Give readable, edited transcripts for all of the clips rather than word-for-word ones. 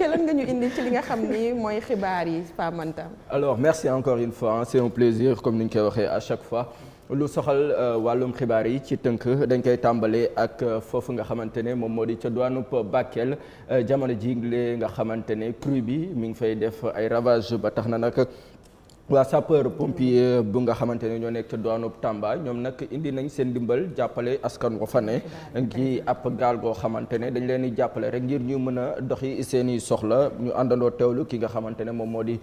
ayca lan nga ñu indi ci li nga xam ni mooy xibaar yi Pape Matam. Alors merci encore une fois c'est un plaisir comme ni ñu koy waxee à chaque fois. lu soxal wàllum xibaar yi ci tënk dañ koy tàmbalee ak foofu nga xamante ne moom moo di ca douane Bakel jamono ji nga xamante ne crue bi mi ngi fay def ay ravage ba tax na nag waa sapeur pompier bu nga xamante ne ñoo nekk ca douane Tamba ñoom nag indi nañ seen dimbal jàppale askan wa fa ne ngi ab gaal goo xamante ne dañ leen di jàppale rek ngir ñu mën a doxi seen i soxla ñu àndandoo teewlu ki nga xamante ne moom moo di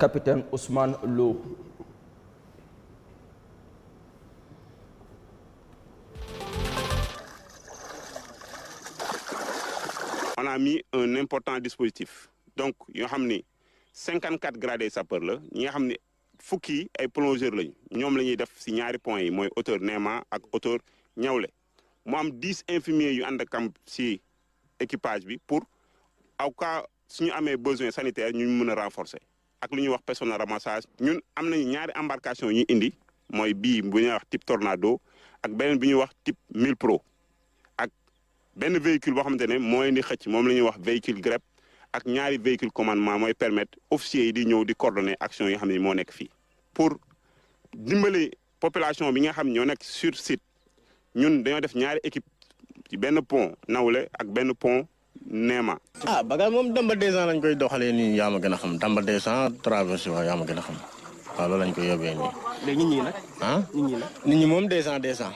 capitaine Ousmane Lo. On a mis un important dispositif donc yoo xam ni 54 gradés sapeur la ñi nga xam ni fukki ay plongeurs lañu ñoom la ñuy def ci ñaari points yi mooy hauteur Néma ak hauteur Niawlé mu am 10 infirmiers yu ànd ak am ci équipage bi pour au cas suñu amee besoin sanitaire ñu mën a renforcer ak lu ñuy wax personnel ramassage. ñun am nañu ñaari embarcation yu ñu indi mooy bii bu ñuy wax type Tornado ak beneen bi ñuy wax type 1000 Pro. benn véhicule boo xamante ne mooy indi xëcc moom la ñuy wax véhicule GREP ak ñaari véhicule commandement mooy permettre officiers yi di ñëw di coordonner action yi xam ne moo nekk fii pour dimbali population bi nga xam ñoo nekk sur site ñun dañoo def ñaari équipe ci benn pont Nawle ak benn pont Néma. Bagal moom Tamba 200 lañ koy doxalee nii yaa ma gën a xam Tamba 200 traversé waaw yaa ma gën a xam waaw loolu lañ koy yóbbee nii. léegi nit ñi nag. nit ñi moom 200.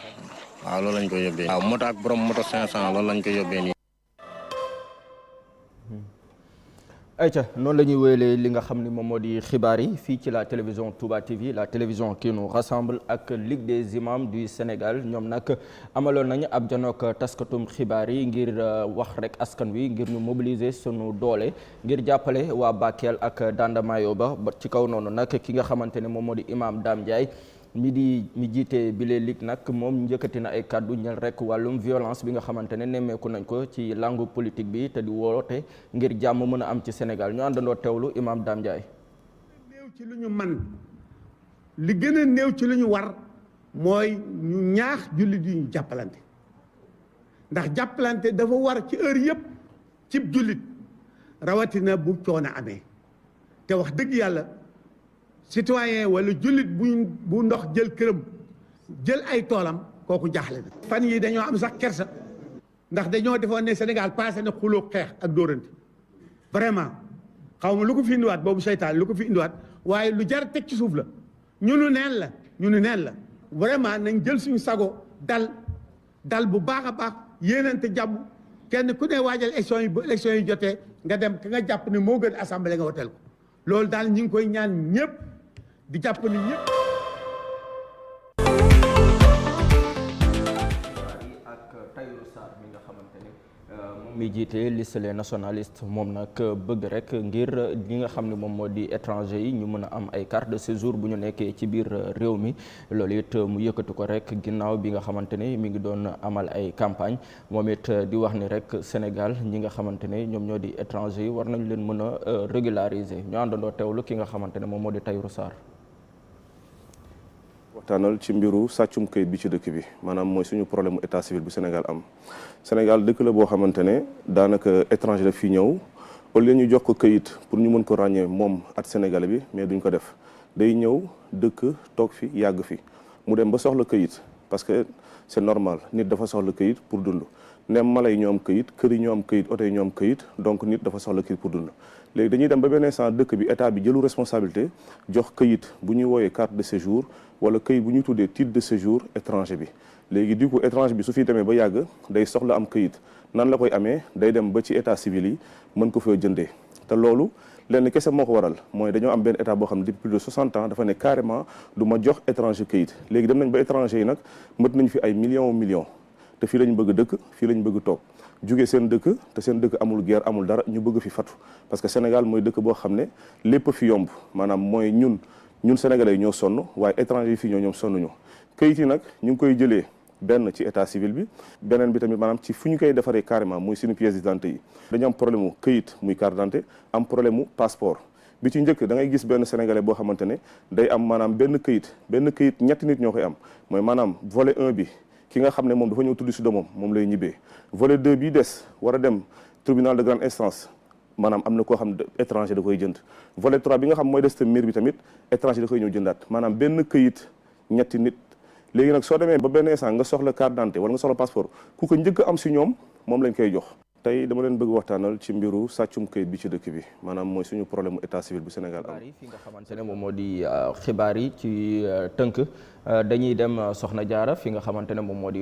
waaw loolu lañ koy yóbbee. waaw moto ak borom moto 500 loolu lañ koy yóbbee nii. ayca noonu la ñuy wéyalee li nga xam ni moom moo di xibaar yi fii ci la télévision Touba TV la télévision qui nous rassemble ak Ligue des imams du Sénégal ñoom nag amaloon nañu ab janook taskatum xibaar yi ngir wax rek askan wi ngir ñu mobiliser sunu doole ngir jàppale waa Bakel ak Dandamayo ba ci kaw noonu nag ki nga xamante ne moom moo di imam Dame Ndiaye mi jiite bile lig nag moom njëkkati na ay kàddu ñel rek wàllum violence bi nga xamante ne nemmeeku nañ ko ci langue politique bi te di woote ngir jàmm mën a am ci Sénégal ñu àndandoo teewlu imam Dame Ndiaye. néew ci lu ñu man li gën a néew ci lu ñu war mooy ñu ñaax jullit yi ñu jàppalante ndax jàppalante dafa war ci heure yëpp cib jullit rawatina bu coono amee te wax dëgg yàlla citoyen wala jullit bu ndox jël këram jël ay toolam kooku jaaxle na. fan yi dañoo am sax kersa ndax dañoo defoon ne Sénégal passé na xuloo xeex ak dóorante vraiment xaw ma lu ko fi indiwaat boobu seytaan lu ko fi indiwaat waaye lu jar teg ci suuf la ñu nu neen la vraiment nañ jël suñu sago dal bu baax a baax yéenante jàmm kenn ku ne waajal élection yi ba élection yi jotee nga dem ka nga jàpp ne moo gën assemblée nga woteel ko loolu daal ñi ngi koy ñaan ñëpp di jàpp ni ñëpp. ak Tahirou Sarr mi nga xamante ni moom mi jiite liste les nationalistes moom nag bëgg rek ngir li nga xam ne moom moo di étranger yi ñu mën a am ay carte de séjour bu ñu nekkee ci biir réew mi loolu it mu yëkkati ko rek ginnaaw bi nga xamante ne mi ngi doon amal ay campagne moom it di wax ni rek Sénégal ñi nga xamante ne ñoom ñoo di étranger yi war nañ leen mën a régulariser ñu àndandoo teewlu ki nga xamante ne moom moo di Tahirou Sarr. waxtaanal ci mbiru sàccum këyit bi ci dëkk bi maanaam mooy suñu problème mu état civil bu Sénégal am Sénégal dëkk la boo xamante ne daanaka étranger la fi ñëw au lieu ñu jox ko këyit pour ñu mën ko ràññee moom at Sénégalais bi mais duñ ko def day ñëw dëkk toog fi yàgg fi mu dem ba soxla këyit parce que c'est normal nit dafa soxla këyit pour dund nem mala yi ñoo am këyit kër yi ñoo am këyit oto yi ñoo am këyit donc nit dafa soxla këyit pour dund léegi dañuy dem ba benn instant dëkk bi état bi jëlu responsabilité jox këyit bu ñuy wooyee carte de séjour wala këyit bu ñuy tuddee titre de séjour étranger bi léegi du coup étranger bi su fi demee ba yàgg day soxla am këyit nan la koy amee day dem ba ci état civil yi mën ko fa jëndee te loolu lenn kese moo ko waral mooy dañoo am benn état boo xam ne depuis plus de 60 ans dafa ne carrément du ma jox étranger këyit léegi dem nañ ba étranger yi nag mët nañ fi ay millions te fii lañ bëgg dëkk fii lañ bëgg toog jóge seen dëkk te seen dëkk amul guerre amul dara ñu bëgg fi fatu parce que Sénégal mooy dëkk boo xam ne lépp fi yomb maanaam mooy ñun sénégalais yi ñoo sonn waaye étranger yi fii ñoom sonnuñu këyit yi nag ñu ngi koy jëlee benn ci état civil bi beneen bi tamit maanaam ci fu ñu koy defaree carrément muy suñu pièce d'identité yi dañu am problème mu këyit muy carte d'identité am problème mu passeport bi ci njëkk da ngay gis benn sénégalais boo xamante ne day am maanaam benn këyit ñetti nit ñoo koy am mooy maanaam volet 1 bi ki nga xam ne moom dafa ñëw tudd si doomam moom lay ñibbee volet 2 bi des war a dem tribunal de grande instance maanaam am na koo xam étranger da koy jënd volet 3 bi nga xam mooy des te miir bi tamit étranger da koy ñëw jëndaat maanaam benn këyit ñetti nit léegi nag soo demee ba benn instant nga soxla carte d'identité wala nga soxla passeport ku ko njëkk am si ñoom moom lañ koy jox. tey dama leen bëgg waxtaanal ci mbiru sàccum këyit bi ci dëkk bi maanaam mooy suñu problème mu état civil bu Sénégal am. fi nga xamante ne moom moo di xibaar yi ci tënk dañuy dem Soxna Jaara fi nga xamante ne moom moo di